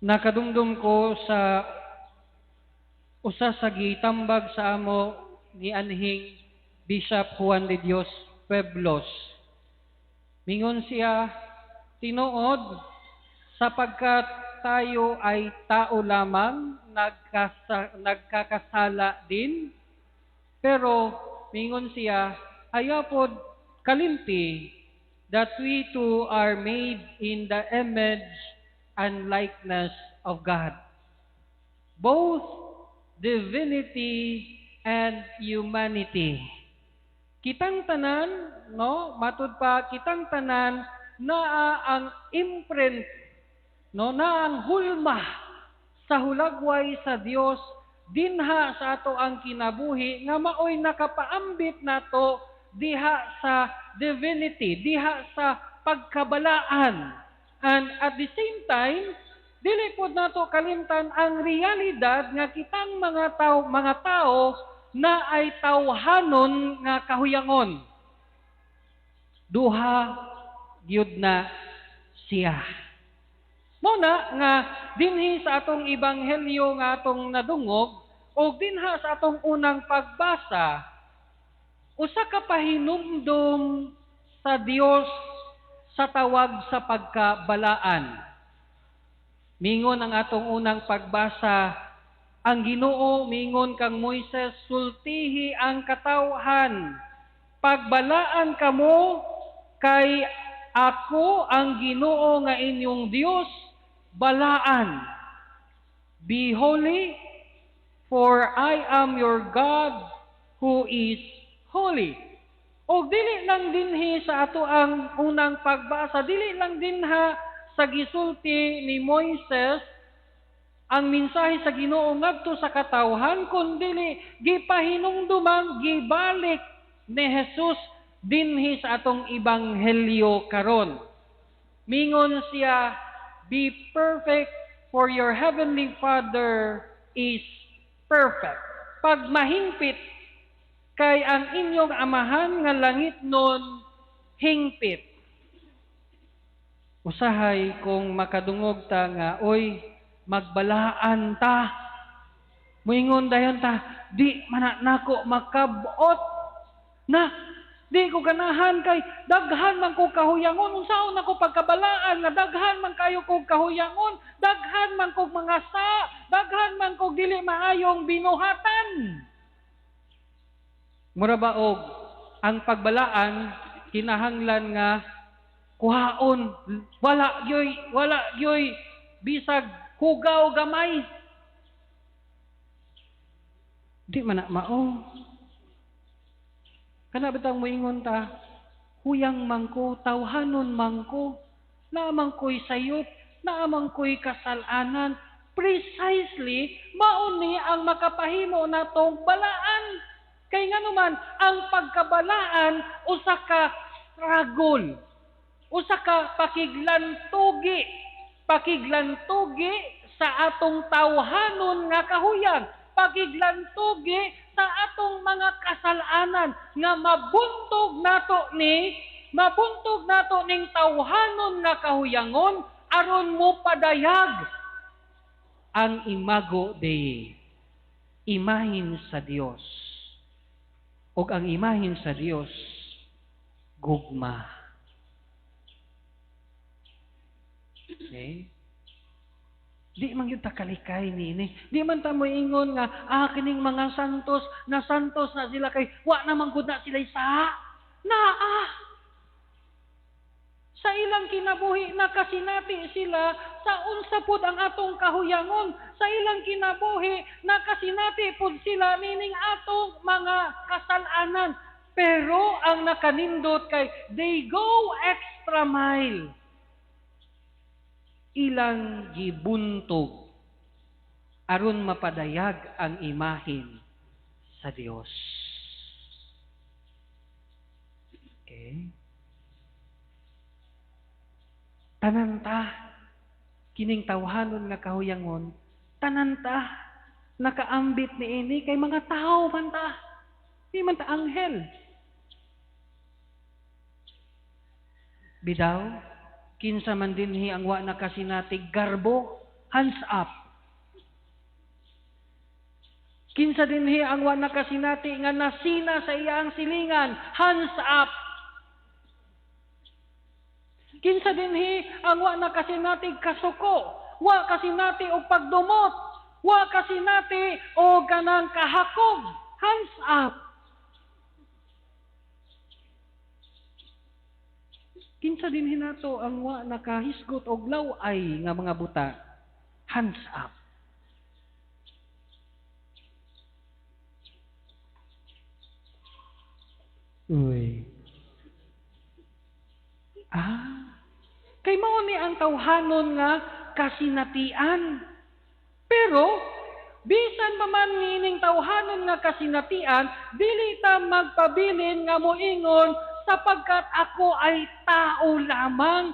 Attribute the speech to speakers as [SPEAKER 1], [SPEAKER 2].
[SPEAKER 1] Nakadumdum ko sa usa sa gitambag sa amo ni anhing Bishop Juan de Dios Pueblos. Mingon siya, tinuod, sapagkat tayo ay tao lamang, nagkakasala din, pero mingon siya, ayaw pod kalimti that we too are made in the image and likeness of God. Both divinity and humanity. Kitang tanan, no, matud pa kitang tanan naa ang imprint, no, naa ang hulma sa hulagway sa Dios dinha sa ato ang kinabuhi nga maoy nakapaambit nato diha sa divinity, diha sa pagkabalaan. And at the same time, dili pod nato kalimtan ang realidad nga kitang mga tao na ay tawhanon nga kahuyangon. Duha gyud na siya. Mao na nga dinhi sa atong ebanghelyo nga atong nadungog o dinha sa atong unang pagbasa, usa ka pahinumdum sa Dios sa tawag sa pagkabalaan. Mingon ang atong unang pagbasa, ang Ginoo mingon kang Moises, "Sultihi ang katawhan. Pagbalaan kamo kay ako ang Ginoo nga inyong Dios balaan. Be holy, for I am your God who is holy." O dili lang dinhi sa ato ang unang pagbasa, dili lang dinha sa gisulti ni Moises ang mensahe sa Ginoo ngadto sa katawhan, kundili gipahinumduman, gibalik ni Jesus dinhi sa atong ebanghelyo karon. Mingon siya, "Be perfect, for your heavenly Father is perfect." Pagmahingpit kay ang inyong Amahan nga langitnon hingpit. Usahay kung makadungog ta nga, "Oy, magbalaan ta." Muingon dayon ta, "Di man nako makabot na, di ko ganahan kay daghan man ko kahuyangon. Unsaon nako pagkabalaan nga daghan man kayo kog kahuyangon, daghan man kog mga sa, daghan man kog dili maayong binuhatan?" Mura ba og ang pagbalaan kinahanglan nga kuhaon, wala gyoy bisag hugaw gamay? Di man na mao. Kana bitang moingon ta, huyang man ko, tawhanon man ko, naa man ko'y sayop, naa man ko'y kasalanan. Precisely, mao ni ang makapahimo natong balaan. Kay nganuman, ang pagkabalaan usa ka struggle. Usa ka pakiglantugi. Pakiglantugi sa atong tawhanon nga kahuyang. Pakiglantugi sa atong mga kasalanan nga mabuntog nato ning tawhanon nga kahuyangon aron mo padayag ang imago Dei, imahin sa Dios. Ug ang imahin sa Dios, gugma. Okay? Di man gyud ta kalikay niini. Di man ta moingon nga kining mga santos na santos na sila kay wa naman gud na sila sa naa. Sa ilang kinabuhi nakasinati sila sa unsa pud ang atong kahuyangon. Sa ilang kinabuhi nakasinati pud sila nining atong mga kasalanan. Pero ang nakanindot kay they go extra mile. Ilang gibuntog aron mapadayag ang imahin sa Dios. Okay? Tanan ta kining tawhanon nga kahuyangon, tanan ta nakaambit niini kay mga tao man ta. Di man ta anghel. Bidaw, kinsa man dinhi ang wa nakasinatig garbo? Hands up. Kinsa dinhi ang wa nakasinati nga nasina sa iyang silingan? Hands up. Kinsa dinhi ang wa nakasinati kasuko? Wa kasinati og pagdumot? Wa kasinati og kanang kahakog? Hands up. Kinsa dinhi nato ang wa nakahisgot og law-ay nga mga buta? Hands up. Uy. Kay mao ni ang tawhanon nga kasinatian. Pero bisan pa man niining tawhanon nga kasinatian, dili ta magpabilin nga moingon sapagkat ako ay tao lamang.